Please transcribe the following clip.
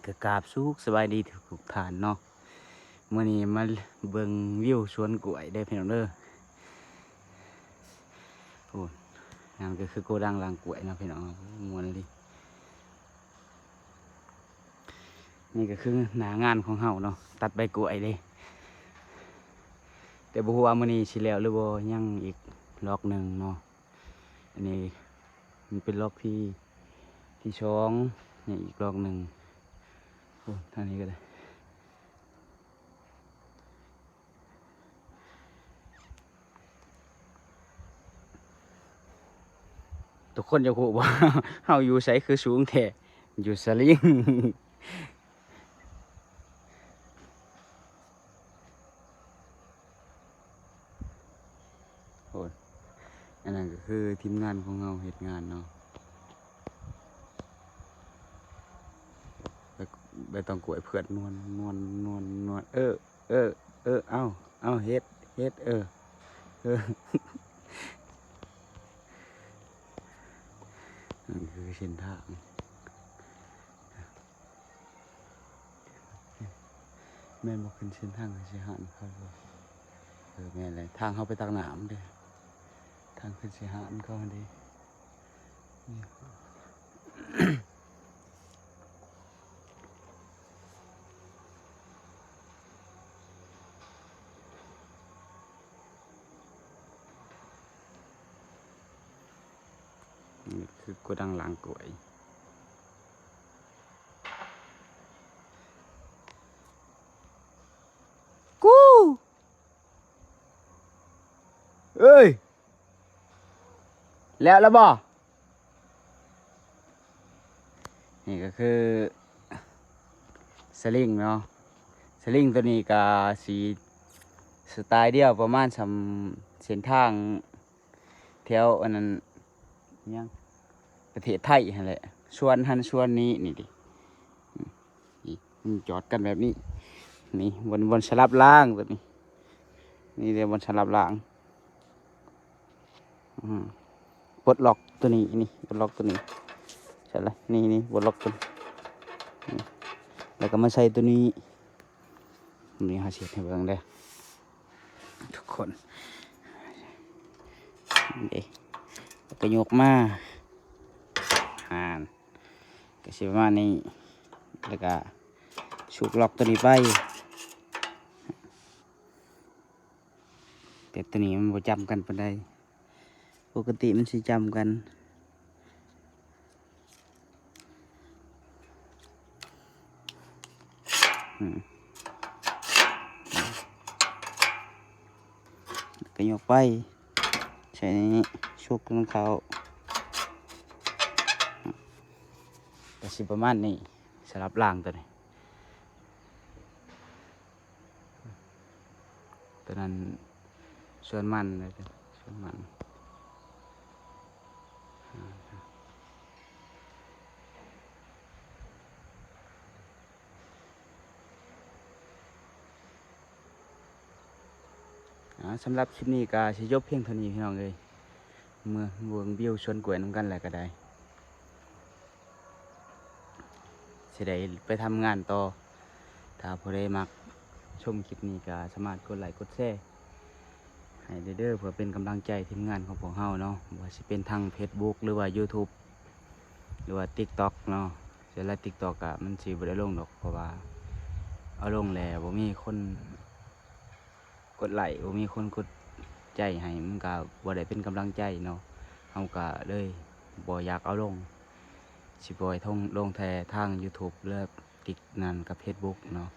ກະກາບສຸກສະບາຍດີທຸກໆທ່ານເນາະ. ມື້ນີ້ມາເບິ່ງວິວສວນກ້ວຍເດີພີ່ນ້ອງເດີ. ໂອ້ ນັ້ນກໍຄືໂກດັງລ້າງກ້ວຍເນາະພີ່ນ້ອງ, ມ່ວນອີ່ຫຼີ. ນີ້ກໍຄືໜ້າງານຂອງເຮົາເນາະ, ຕັດໃບກ້ວຍເດ້. ແຕ່ບໍ່ຮູ້ວ່າມື້ນີ້ຊິແລ້ວຫຼືບໍ່, ຍັງອີກລອກໜຶ່ງເນາະ. ອັນນີ້ມັນເປັນລອກທີ ທີສອງ, ຍັງອີກລອກໜຶ່ງ. ໂອ້ ທາງນີ້ກໍໄດ້. ທຸກຄົນຢາກຮູ້ບໍ່ ເຮົາຢູ່ໃສຄືສູງແທ້? ຢູ່ສະລິງ. ໂອ້ຍ ອັນນັ້ນກໍຄືທີມງານຂອງເຮົາເຮັດງານເນາະ. ໃບ ໃບຕອງກ້ວຍເພື່ອນ ນວນ ນວນ ນວນ ນວນ ເອີ ເອີ ເອີ ເອົາ ເອົາ ເຮັດ ເຮັດ ເອີ ເອີ. ນັ້ນຄືເສັ້ນທາງ. ແມ່ນບໍ່ ຂຶ້ນເສັ້ນທາງໄປເຊຫະນີ້ຄັບ? ເອີ ແມ່ນແຫຼະ ທາງເຮົາໄປຕາກນ້ຳເດ້, ທາງຂຶ້ນເຊຫະນີ້ເຂົາຫັ້ນເດ້. ນີ້ຄືໂກດັງລ້າງກ້ວຍ. ກູ ເອີຍ ແລ້ວລະບໍ່? ນີ້ກໍຄືສະລິງເນາະ, ສະລິງໂຕນີ້ກໍຊິສະໄຕລ໌ດຽວປະມານສ່ຳເສັ້ນທາງແຖວອັນນັ້ນ ຫຍັງ ປະເທດໄທຫັ້ນແຫຼະ, ສວນຫັ້ນສວນນີ້ ນີ້ເດ້. ນີ້ ນີ້ ມັນຈອດກັນແບບນີ້ ນີ້ ບ່ອນ ບ່ອນສະຫຼັບລາງໂຕນີ້ ນີ້ເດ້ ບ່ອນສະຫຼັບລາງ. ອືມ ປົດລັອກໂຕນີ້ ນີ້ ປົດລັອກໂຕນີ້ ໃສ່ລະ ນີ້ ນີ້ ປົດລັອກໂຕນີ້ ນີ້ ແລ້ວກໍມາໃສ່ໂຕນີ້. ນີ້ ເຮົາຊິເຮັດໃຫ້ເບິ່ງເດີທຸກຄົນ ເດ້ ແລ້ວກໍຍົກມາ ຫັ້ນ ກໍຊິປະມານນີ້ ແລ້ວກໍຊຸກລັອກໂຕນີ້ໄປ. ແຕ່ໂຕນີ້ມັນບໍ່ຈຳກັນປານໃດ, ປົກກະຕິມັນຊິຈຳກັນ. ອືມ ແລ້ວກໍຍົກໄປໃສ່ໃນນີ້ ຊຸກໃຫ້ມັນເຂົ້າ ກໍຊິປະມານນີ້ ສະຫຼັບລາງໂຕນີ້. ໂຕນັ້ນສວນມັນເດີ ສວນມັນ. ອາ ສຳລັບຄລິບນີ້ກໍຊິຈົບພຽງເທົ່ານີ້ພີ່ນ້ອງເອີຍ, ເມືອເບິ່ງວິວສວນກ້ວຍນຳກັນແຫຼະກໍໄດ້. ຊິໄດ້ໄປທຳງານຕໍ່. ຖ້າຜູ້ໃດມັກຊົມຄລິບນີ້ກໍສາມາດກົດໄລກົດແຊໃຫ້ເດີ ເພື່ອເປັນກຳລັງໃຈທີມງານຂອງພວກເຮົາເນາະ, ບໍ່ວ່າຊິເປັນທາງເຟສບຸກ ຫຼືວ່າຢູທູບ ຫຼືວ່າຕິກຕັອກເນາະ. ສ່ວນຫຼາຍຕິກຕັອກກະມັນຊິບໍ່ໄດ້ລົງດອກ ເພາະວ່າເອົາລົງແລ້ວບໍ່ມີຄົນ ກົດໄລ ບໍ່ມີຄົນກົດໃຈໃຫ້ ມັນກະບໍ່ໄດ້ເປັນກຳລັງໃຈເນາະ. ເຮົາກະເລີຍບໍ່ຢາກເອົາລົງ, ຊິປ່ອຍລົງແຕ່ທາງຢູທູບ ແລະ ຕິກ ນັ້ນ ກັບເຟສບຸກເນາະ.